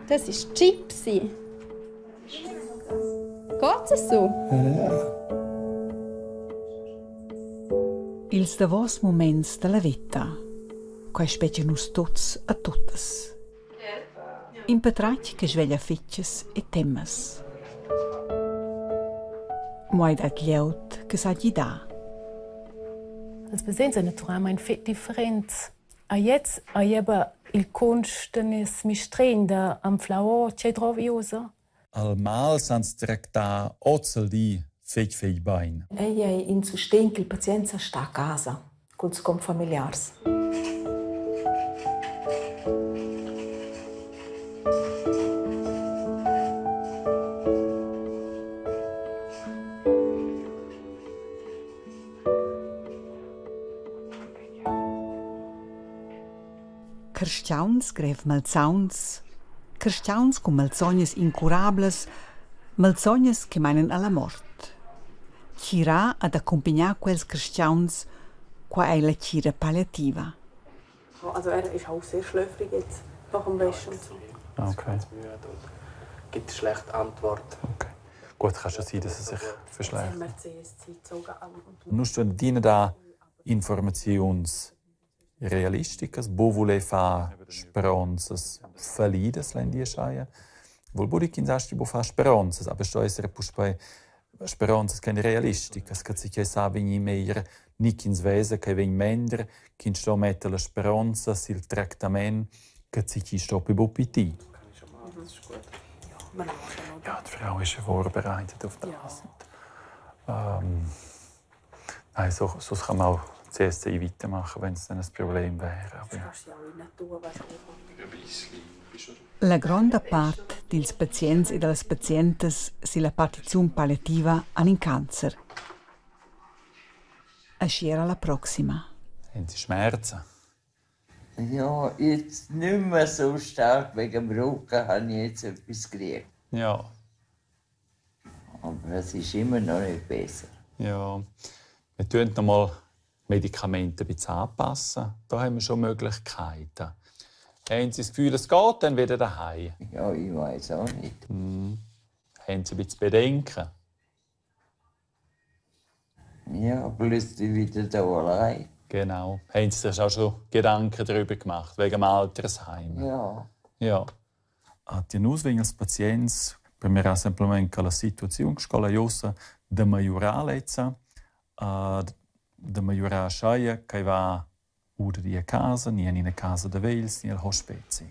Das ist Gypsy. Geht's es so? Ja. Ils davos muments dalla veta. Quei spetga nus tuts e tuttas. In patratg che sveglia fetgas e temas. Mo ei dat glieud che sa gidar. Els basegns ein naturalmein fetg differents. A jetzt ei aber il kunst da nies mistregn da anflar ora tgei drovi ussa. Al mal sans tractar oz al di fetg fetg bein. Ei ei in sustegn ch'il pazient sa star a casa culs confamiliars. Carstgauns grev malsauns, carstgauns cun malsognas incurablas, malsognas che meinan alla mort. Tgirar ed accumpignar quels carstgauns, quei ei la tgira palliativa. Also er ist auch sehr schläfrig jetzt nach dem Waschen und so. Okay. Gibt schlecht Antwort. Okay. Gut, kann schon sein, dass er sich verschläft. Nus stuein adina dar informaziuns realisticas, bu voler far speronzas fallidas, lein dir scheia. Vul buca dir ch'ins astgi buca far speronzas, aber sto esser puspei speronzas ch'ein realisticas, che tgi che sa vegnir meglier ni ch'ins vesa ch'ei vegn mender, ch'ins sto metter la speronza sil tractament che tgi sto pli buc pitir. Ja, die Frau ist ja vorbereitet auf das. Ähm, nein, so, sonst kann man auch CSCI weitermachen, wenn es dann ein Problem wäre. Aber ja. La gronda part dils pazients e dallas pazientas silla partiziun palliativa han in cancer. Aschia era la proxima. Haben Sie Schmerzen? Ja, jetzt nicht mehr so stark wegen dem Rücken habe ich jetzt etwas gekriegt. Ja. Aber es ist immer noch nicht besser. Ja. Wir tun noch mal Medikamente ein bisschen anpassen. Da haben wir schon Möglichkeiten. Haben Sie das Gefühl, es geht dann wieder daheim? Ja, ich weiß auch nicht. Mhm. Haben Sie ein bisschen Bedenken? Ja, plötzlich wieder da allein. Genau. Haben Sie sich auch schon Gedanken darüber gemacht, wegen dem Altersheim? Ja. Ja. Ti nus vegn als pazients per mirar semplamein che la situaziun sco ei ussa da maiorar lezza, da maiorar ascheia ch'ei va oder di a casa ni en ina casa da vegls ni al hospezi.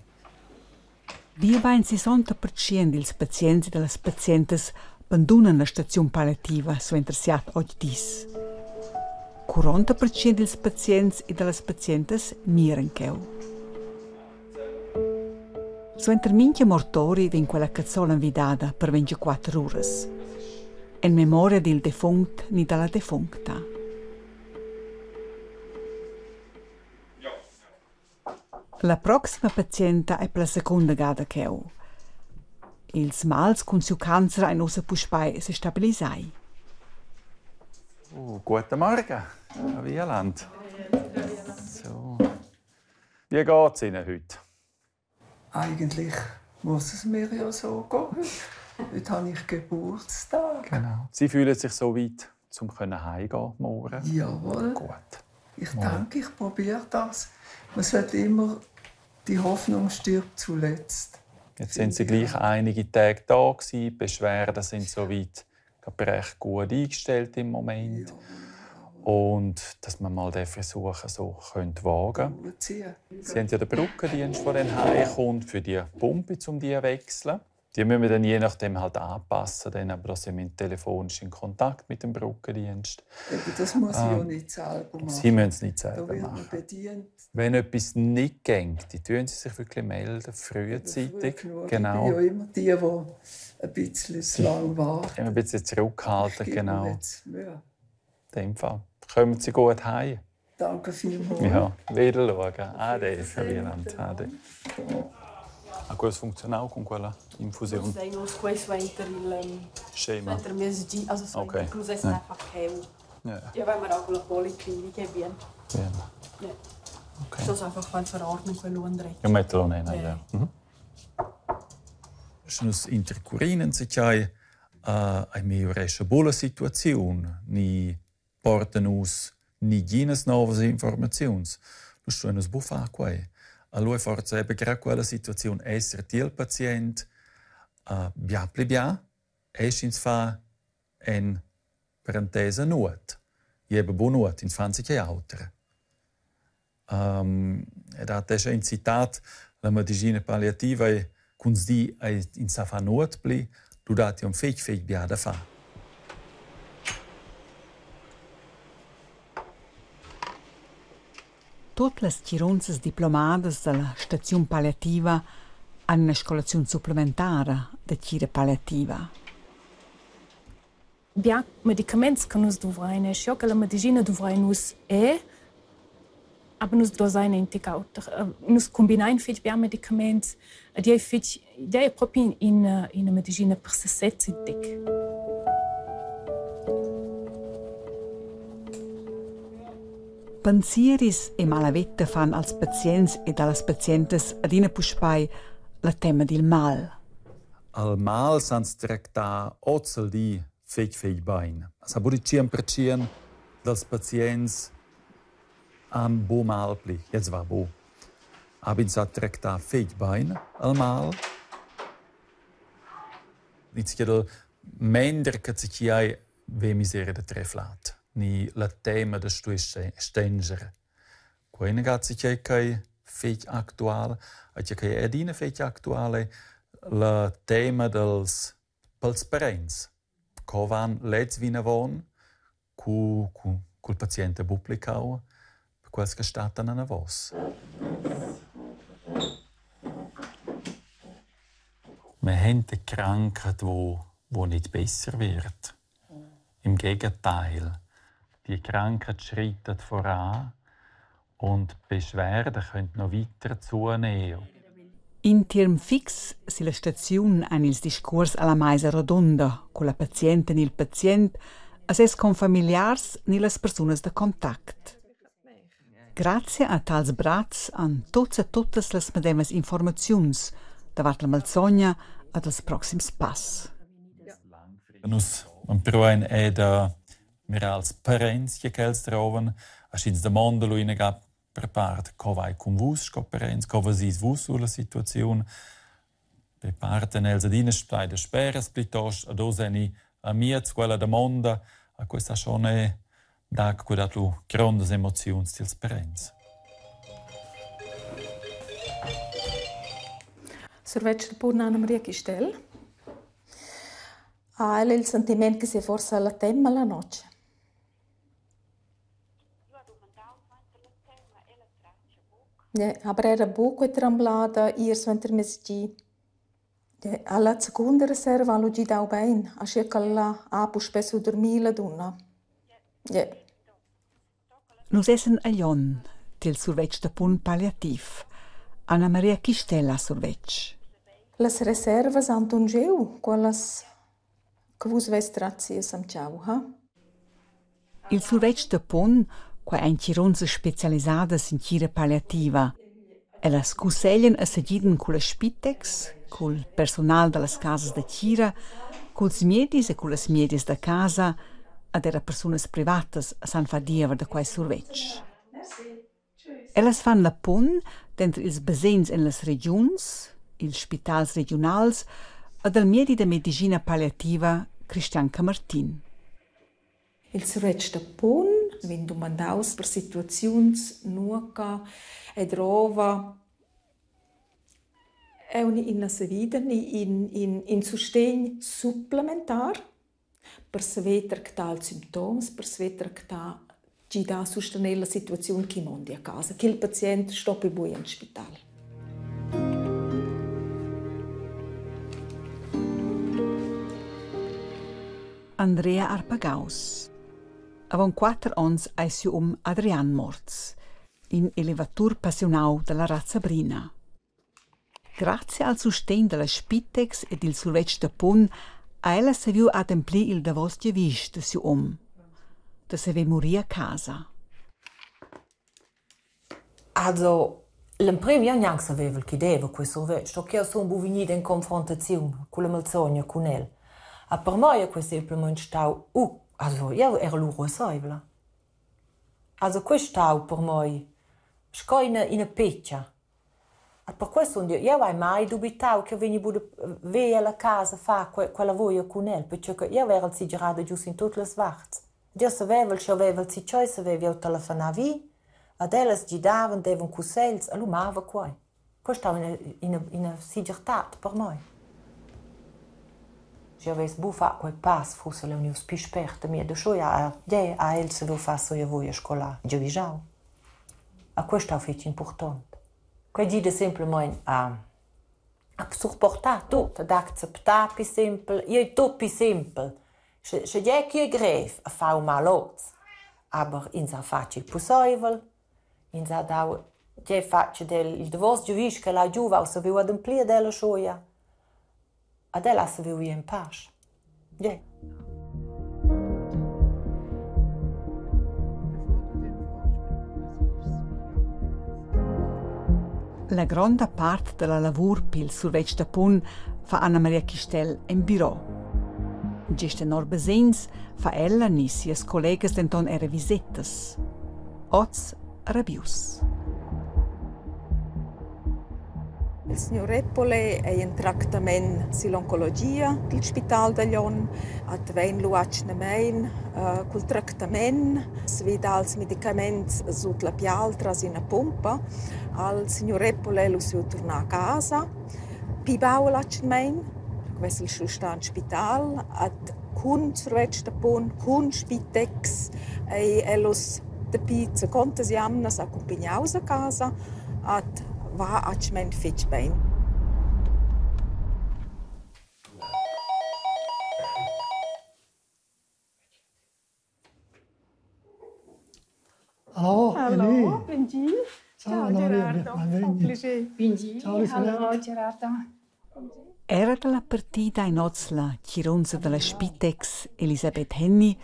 Biebein 60% dils pazients e dallas pazientas bandunan la staziun palliativa suenter siat otg dis. 40% dils pazients e dallas pazientas miran cheu. Suenter mintga mortori vegn quella cazzola envidada per 24 uras. En memoria dil defunct ni dalla defuncta. La proxima pazienta ei per la secunda gada cheu. Ils mals cun siu cancer ein ussa puspei sestabilisai. Oh, guten Morgen, Herr Wieland. So. Wie geht's Ihnen heute? Eigentlich muss es mir ja so gehen. Heute habe ich Geburtstag. Genau. Sie fühlen sich so weit, um heimgehen morgen? Jawohl. Gut. Ich denke, ich probiere das. Man sollte immer, die Hoffnung stirbt zuletzt. Jetzt sind Sie gleich einige Tage da gewesen. Die Beschwerden sind soweit recht gut eingestellt im Moment. Ja. Und dass man mal den Versuch so könnte wagen könnte. Sie haben ja den Brückendienst, der dann heimkommt, für die Pumpe, um die zu wechseln. Die müssen wir dann je nachdem halt anpassen, dann, aber da sind wir telefonisch in Kontakt mit dem Brückendienst. Eben, das muss ich ja nicht selber machen. Sie müssen es nicht selber da wird man machen. Bedient. Wenn etwas nicht geht, die tun sie sich wirklich melden, frühzeitig. Früh genug. Genau. Ich bin ja immer die, die ein bisschen zu lange warten. Immer ein bisschen zurückhalten, Ich gebe mir genau. jetzt Mühe. In dem Fall. Kommen Sie gut heim. Danke vielmals. Ja, wieder schauen. Ade, Frau Wieland. Ade. Ah, questo funziona auch con quella infusione? Quei suenter il Schema. suenter mezdi, also suenter Okay. che nus essan Ja. einfach cheu. Ja. Ja, wenn wir auch la policlinica è bien. Bien. Ja. Okay. Sto einfach mal verordnen quello andretto. Io metto nena, Ja. ja. Mhm. Sche nus intercurinen enzatgei, ei migliurescha buca la situaziun ni porta nus neginas novas informaziuns. Lu stuein nus buca far quei. Allura forsa eben grad quella situaziun esser tiel pazient bia pli bia e sch'ins fa en parentesa nuot. Jeba buc nuot, ins fa enzatgei auter. Ed ha tescha in citat la medischina palliativa ei cuns di ei ins sa far nuot pli, lu dat ei aunc fetg fetg bia da far. Tut las tgirunzas diplomadas dalla staziun palliativa han ina scolaziun supplementara da tgira palliativa. Bia medicaments che nus duvrein e sco che la medischina duvrein nus è, aber nus dosein in tic auter. Nus cumbinain fetg bia medicaments ed ei fetg ei è propi ina ina medischina per sesez in tic. Pansieris e malaveta fan als pazients ed allas pazientas adina puspei la tema dil mal. Al mal sans tractar oz al di fetg fetg bein. Sa buca 100% dals pazients han bu mal pli, jetzt va bu. Aber ins ha tractà fetg bein al mal. Ins chiedel mender che chi hai ve miseria da treflat, ni la tema da stuer stenger. Quei negazi che ei fetg actual, e che è adina fetg actuale, la tema dels pels parents. Co van lezs vinavon cu, cu, cul paziente bupplicau, per quels che stattan anavos. Wir haben eine Krankheit, wo, wo nicht besser wird. Im Gegenteil, die Krankheit schreitet voran und die Beschwerden können noch weiter zunehmen. In term fix silla staziun ein ils discuors alla meisa rodunda culla pazienta ni il pazient a ses confamiliars ni las persunas da contact. Grazia a tals brats han tuts e tuttas las medemas informaziuns davart la malsogna ed ils proxims pass. Nus empruein era da mirar als parents che quels drovan, asch'ins damonda lu inaga per part co vai cun vus sco parents, co vesis vus sur la situaziun. Per part ein els adina stai dasperas plitost ad oz eni amiez quella damonda, a questa schon è da che dat lu grondas emoziuns dils parents. Survetsch da purna Anna Maria Chistell. Ha el il sentiment che sia forsa la tema la notg? Aber era buca tramblada ir suentermezdi. Alla secunda reserva ha lu gidau bein, aschia ch'ella ha puspei surdurmiu la dunna. Nus essan a Glion tiel survetsch da pun palliativ. Anna Maria Chistella survetsch. Las reservas han tungiu quellas che vus veis tratg si a Samtgau, ha? Il survetsch da pun, quei ein tgirunzas specialisadas in tgira palliativa. Ellas cusseglian e segidan culla Spitex, cul persunal dallas casas da tgira, culs miedis e cullas miedias da casa ed era persunas privatas san far diever da quei survetsch. Ellas fan la punt denter ils basegns en las regiuns, ils spitals regiunals ed il miedi da medischina palliativa Christian Camartin. Il survetsch da pun vegn dumandaus per situaziuns nua che ei drova aunc ina savida ni in in in sustegn supplementar per saver tractar ils simptoms, per saver tractar gidar a sustener la situaziun chi mondi a casa, ch'il pazient stoppi buc ir en spital. Andrea Arpagaus. Avon quater onns ei siu um Adrian morts, in elevatur passiunau dalla razza brina. Grazia al sustegn dalla Spitex ed il survetsch da pun ha ella saviu ademplir il davos giavisch da siu um, da saver murir a casa. Also, L'emprim jeu gnanc savevel ch'i deva quei survetsch, toc jeu sun buc vegnida en confrontaziun culla malsogna cun el. A per mei ei quei semplamein stau uh, also jeu era lu ruasseivla. Also quei stau per mei sco ina ina petga. E perquei sun jeu, jeu hai mai dubitau ch'jeu vegni buca ver ella casa a far quella vuglia cun el, pertgei che jeu erel segirada giu sin tut las varts. Ed jeu savevel, sch'jeu vevel tscheu savevel jeu telefonar vi ad ellas gidavan, devan cussegls e lu mava quei. Quei stava ina ina ina segirtad per mei. Sch'jeu vess buca fatg quei pass, fuss el vegnius pli spert a mi ed aschia ha el saviu far sia vuglia scolar giavischau. A quei stau fetg impurtont. Quei gida semplamein a a surportar tut, ad acceptar pli sempel, igl ei tut pli sempel. Sche sche gie ch'igl ei grev a far mal oz, aber ins ha fatg il pusseivel, ins ha dau tgei fatg ad el il davos giavisch ch'el ha giuvau saviu ademplir ad el aschia. Ad el ha saviu ir en pasch. Gie. La gronda part dalla lavur pil survetsch da pun fa Anna Maria Chistell en biro. Gest tenor basegns fa ella ni sias collegas denton era visetas. Oz Rabius. Il signur Repole ei en tractament sill'oncologia dil spital da Glion. Ad vein lu atgnamein cul tractament svidar ils medicaments sut la pial tras ina pumpa. Al signur Repole lu siu turnar a casa pli baul atgnamein, vess el stuiu star en spital. Ad cun survetsch da pon, cun Spitex ei el uss dapi zacontas jamnas accumpignaus a casa ad va atgnamein fetg bein. Hallo, Hallo, Benji. Ciao, Ciao Gerardo, fa piacere. Benji. Ciao Hallo Gerardo. Era dalla partida ein oz la tgirunza dalla Spitex Elisabeth Henny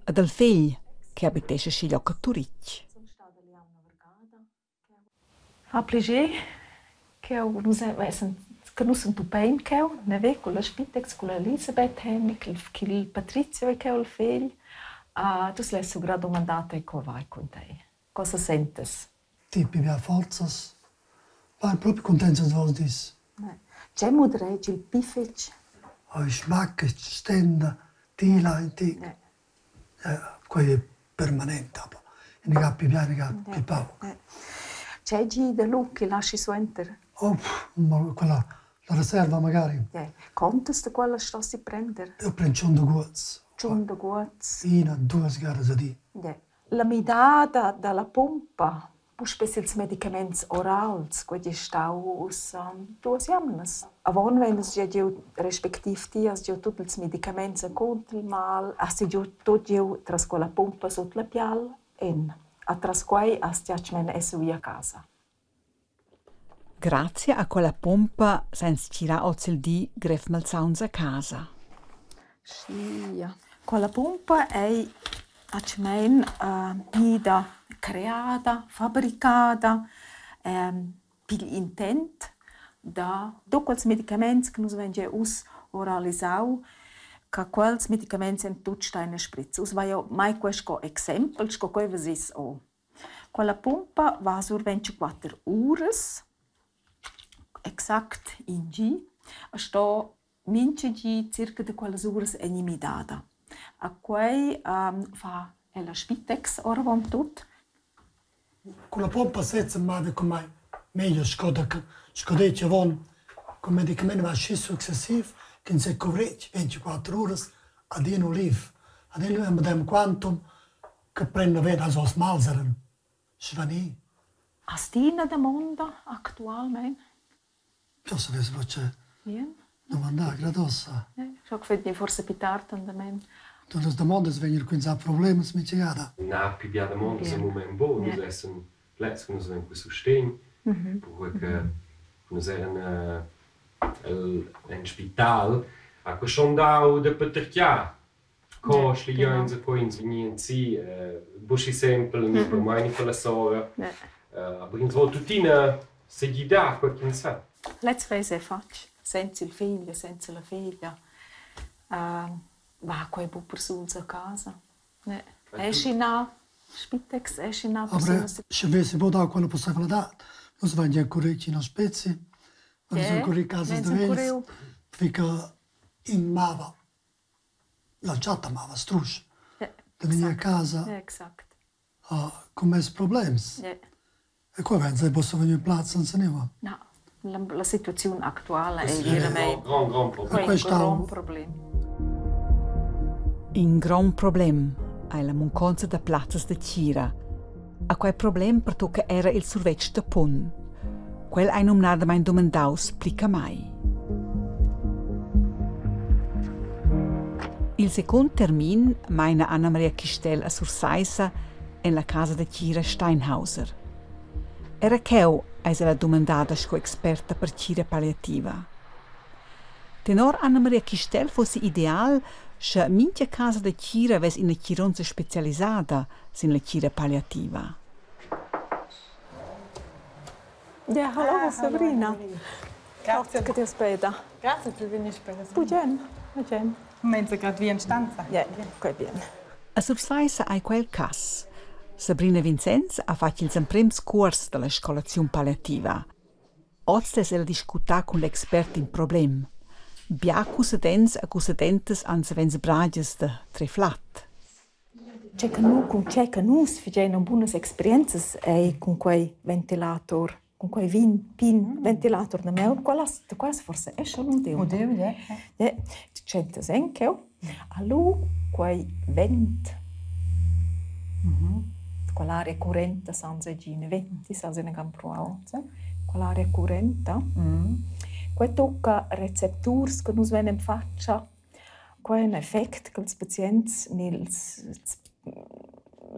ed il fegl che habitescha schiglioc a Turitg. Fa plascher ch'eu nus vessan che nus s'entupein cheu, neve, culla Spitex, culla Elisabeth Henny, ch'il Patrizio ei cheu il fegl. Tu less sura dumandar tei co vai cun tei. Cosa sentas? Ti piglia forzas. Vai propi cuntenza davos dis. Tgei mudregia il pli fetg? Oi smacca, stenda, tila in tic. Quei è permanent, aber ina ga pli bia, ina ga pli pauc. Tgei gida lu che laschi suenter? Oh, quella la reserva magari. Contas da quellas stos ti prender? Eu prend tschun da guots. Tschun da guots. Ina, duas gadas a di. La midada dalla pumpa puspei sils medicaments orals, quei ei stau ussa duas jamnas. Avon vein nus gia giu, respectiv ti has giu tut ils medicaments encunter il mal, has ti giu tut giu tras quella pumpa sut la pial en. A tras quei has ti atgnamein esser i a casa. Grazia a quella pumpa san ins tgirar ozildi grev malsauns a casa. Schia. Quella pumpa ei atgnamein gnida creada, fabricada pigl intent da tut quels medicaments che nus vein gia uss oralisau, che quels medicaments ein tuts stai ina sprizza. Uss vai jeu mai quei sco exempel, sco quei vesess ora. Quella pumpa va sur 24 uras, exact in gi, e sto mintga gi circa da quellas uras gnir midada. A quei fa ella Spitex oravontut. Culla pompa sezza mava cun mei meglier sco da sco detg avon. Cul medicament va aschi successiv ch'ins ei cuvretg 24 uras adina uliv. Adina il medem quantum che prenda veta als os mals eran svanì. Has ti ina damonda actualmein? Io savess buca domandar grad ussa. Sco che forse più tard andament. Tuot las damondas vegnan quinzà problems mintgada. Na, pli bia damondas al mument buc. Nus essan leds che nus havein quei sustegn, perquei che nus eran el en spital ha quei schon dau da patertgar Co schligiains e co ins vegni ensi, buc schi sempel ni per mei ni per la sora. Aber ins vul tuttina Segidar quei ch'ins sa. Lez vess ei fatg senza il fegl e senza la feglia. Va quei buc persuls a casa. Ne. Esci na Spitex, esci na Aber sche vess buc dau quella pusseivladad, nus vein gia curriu in hospezi, nus vein curriu casas da vegls, fica in mava, l'entschatta mava strusch da vegnir a casa cun mes problems. E qua vein ei buca vegniu plaz senza niva. Na, la, la situaziun actuala ei veramente Grand, grand problem. Quei è un grond problem. In grond problem ei la munconza da plazzas da tgira. A quei problem pertucca era il survetsch da pun. Quel ei numnadamein dumandaus pli che mai. Il secund termin meina Anna Maria Chistel a Sursaissa en la casa da tgira Steinhauser. Era cheu eis ella dumandada sco experta per tgira palliativa. Tenor Anna Maria Chistel fossi ideal, sche mintga casa da tgira vess ina tgironza specialisada sin la tgira palliativa. Ja, hallo Sabrina. Grazie che ti aspetta. Grazie per venir spera. Bugen, bugen. Menza grad via in stanza. Ja, quei bien. A Sursaissa ei quel cass. Sabrina Vincenz ha fatg ils emprems cuors dalla scolaziun palliativa. Oz less ella discutar cun l'expert in problem. Bia cussadents e cussadentas han savens bragias da treflat. Tgei che nu cun tgei che nus fagein bunas experienzas ei cun quei ventilator, cun quei vin pign ventilator da maun, quellas da quellas forsa è schon udiu. Udiu, ja. Ja, ti tschentas en cheu, a lu quei vent, quell'aria currenta sans gina vent, ti sas ina empruau, quell'aria currenta, quei tocca recepturs che nus vein en fatscha. Quai è ün effect cha'ls pazients nels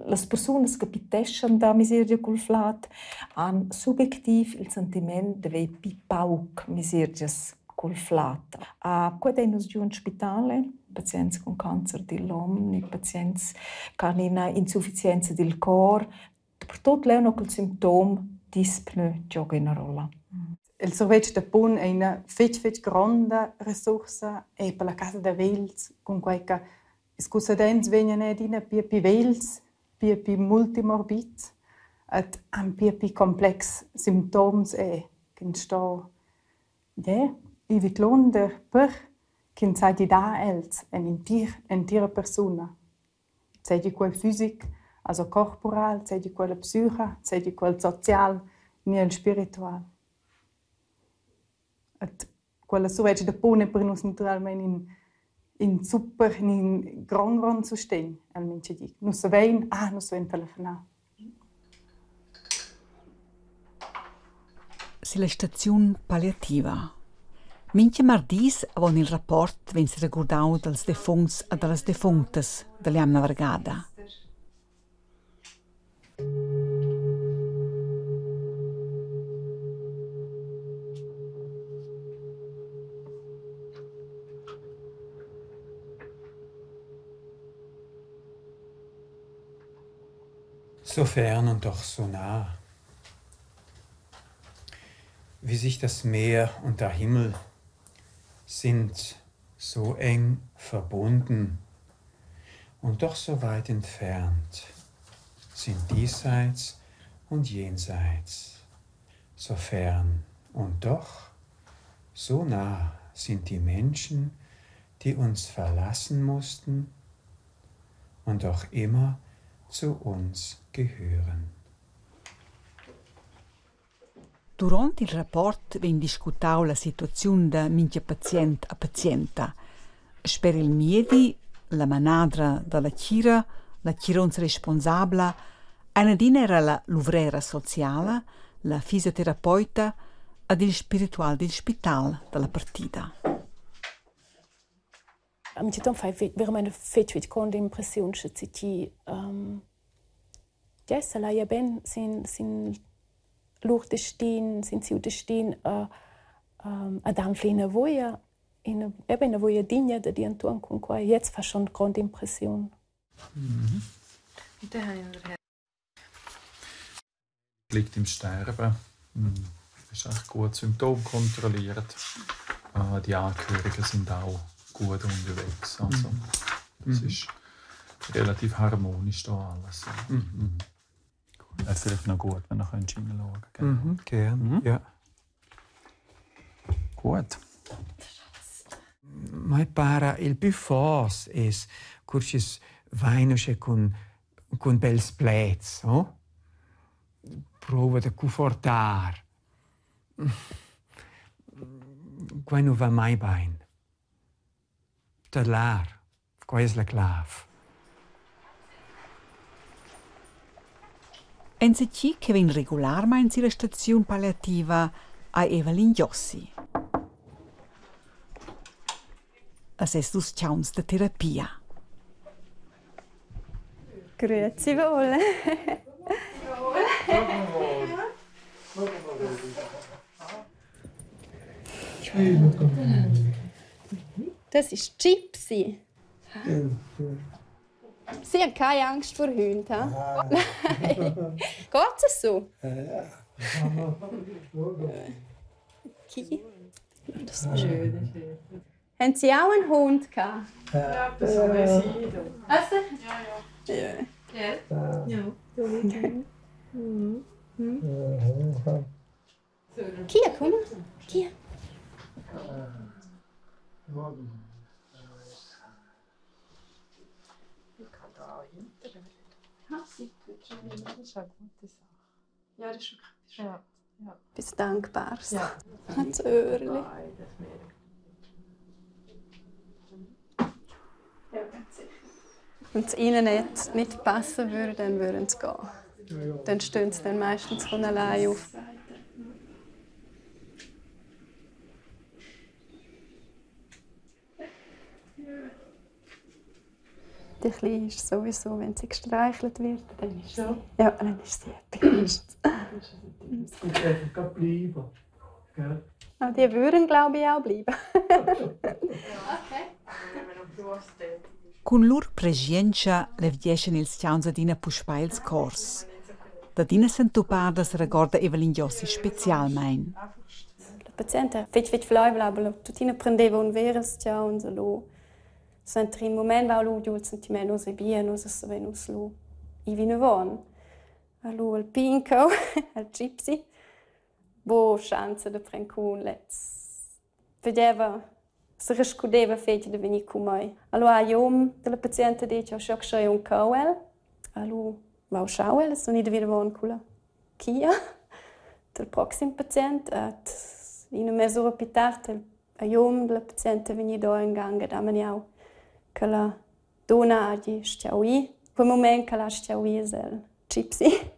las persunas che piteschan da miseria cul flad han subjectiv il sentiment d'avair pli pauc misergias cul flad. Quai dain nus giò in spital, pazients cun cancer dil lom ni pazients ch'han ina insufficienza dil cor. Dapertut leu no cul simptom dispneu gioga üna rolla. Il survetsch da pun è ina fetg fetg gronda resursa e per la casa da vegls, cunquai che ils cussadents vegnan adina pli pli vegls, pli pli multimorbids ed han pli pli complex simptoms e ch'ins sto yeah, ir vidlunder per ch'ins sa gidar els en entira persuna. Seigi quel fisic, also corporal, seigi quella psica, seigi quel social ni el spiritual. Et quella survetsch da pone per nus naturalmein in in super, in grond grond sustegn el mintga di. Nus savein, ah, nus savein telefonar. Silla staziun palliativa. Mintga mardis avon il rapport vegn seregurdau dals defuncts e dallas defunctas dall'jamna vargada. So fern und doch so nah. Wie sich das Meer und der Himmel sind so eng verbunden und doch so weit entfernt, sind diesseits und jenseits, so fern und doch so nah sind die Menschen, die uns verlassen mussten und doch immer zu uns gehören. Duront il rapport vegn discutau la situaziun da mintga pazient e pazienta. Sper il miedi, la manadra dalla tgira, la tgironza responsabla, ein adina era la luvrera sociala, la fisioterapeuta ed il spiritual dil spital dalla partida. Mintgaton fai veramente fetg fetg gronda impressiun sche ti ti ja selaia ben sin sin lur destin, sin siu destin ad anflar ina voia, ina eben ina voia digna dad ir entuorn cun quei. Gliez fa schon gronda impressiun. Liegt im Sterben. Mhm. Ist eigentlich gut symptomkontrolliert. Die Angehörigen sind auch gut unterwegs. Also, das ist relativ harmonisch da alles. Ja. Wäre vielleicht noch gut, wenn du reinschauen könntest. Mhm, gern, ja. Gut. Mai para il più fos es cur chi's vain uschè cun bels pleds, ho? Prouva da cuffortar. Quai nu va mai bain. Tadlar, quai es la clav. Enzatgi che vegn regularmein silla staziun palliativa ei Evelyn Giossi. E ses dus tgauns da terapia. Grüezi wohl. Das ist Gypsy. Sie haben keine Angst vor Hunden, hä? Nein. Geht es so? Okay. Das ist schön. Haben Sie auch einen Hund gehabt? Ja, das war sie. Also? Ja, ja. Ja. Ja. Kia, komm. Kia. Das ist eine gute Sache. Ja, das ist wirklich schön. Ja. Ja. Etwas Dankbares. Ja. Das Öhrli. Wenn es ihnen nicht passen würde, dann würden sie gehen. Dann stehen sie dann meistens von allein auf. Die Kleine ist sowieso, wenn sie gestreichelt wird, dann ist sie, ja, dann ist sie happy. Und einfach bleiben. Gell? Aber die würden, glaube ich, auch bleiben. Cun lur preschientscha levgieschan ils tgauns adina puspei ils cors. Dad ina sentupada seregorda Evelyn Giossi specialmein. La pazienta fetg fetg fleivla, aber tuttina prendeva un ver ils tgauns e lu suenter in mument va lu giu il sentiment nus ei bien, nus savein nus lu ir vinavon. E lu il Pinco, il Gypsy, bo schanza da prender cun lez. Vedeva, se rescudeva fetg da vegnir cun mei. Allora ha igl dalla pazienta detg, sche sch'ei aunc cau el. Lu vau schau el, sun ida vinavon culla Kia dal proxim pazient. Ed ina mes'ura pli tard ei igl dalla pazienta vegnida in gang ed ha maniau che la dunna hagi stiau ir. Quei mument ch'ella ha stiau ir es el Gypsy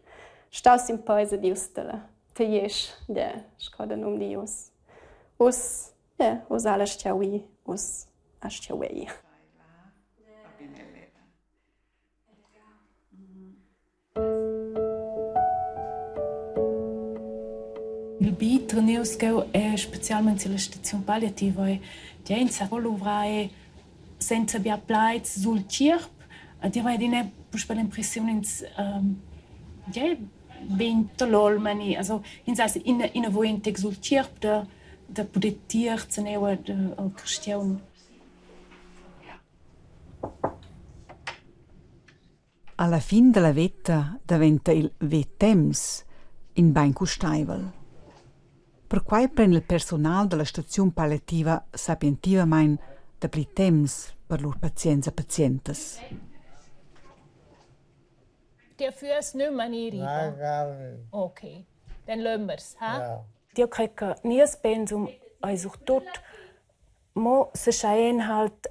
staus sin peis ed ius dalla Teiesch, yeah, sco da num di uss. Uss, yeah, uss ha ella stiau ir, uss ha stiau ir. Il bi turnius cheu è specialmein silla staziun palliativa ei tgei ins sa luvrar senza bia plaids sul tgierp. Ed jeu hai adina puspei l'impressiun ins tgei vegn dall'olma ni also ins ha ina ina vusch in tec sul tgierp da da puder tier zaneu al carstgaun. Alla fin dalla veta daventa il vetemps in bein custeivel. Perquei pren il persunal dalla staziun palliativa sapientivamein dapli temps per lur pazients e pazientas. Der fürs nicht mehr Nein, gar nicht. Okay, dann lassen wir's, hä? Ja. Io crei che nies pensum ei surtut mo seschein halt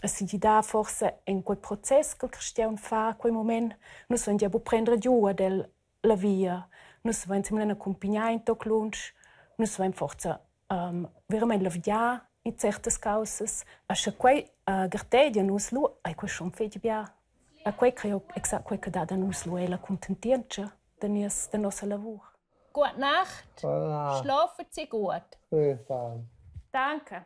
segidar forsa en quei process ch'il cristian fa quei mument. Nus vein gia buc prender giu ad el la via. Nus vein semplamein accumpignar in toc lunsch. Nus vein forsa veramein lavgiar in certas caussas. E sche quei gartegia nus lu ei quei schon fetg bia. E quei crei jeu exact quei che dat a nus lu ei la cuntentientscha da nies da nossa lavur. Gute Nacht. Gute Nacht. Schlafen Sie gut. Grüß Danke.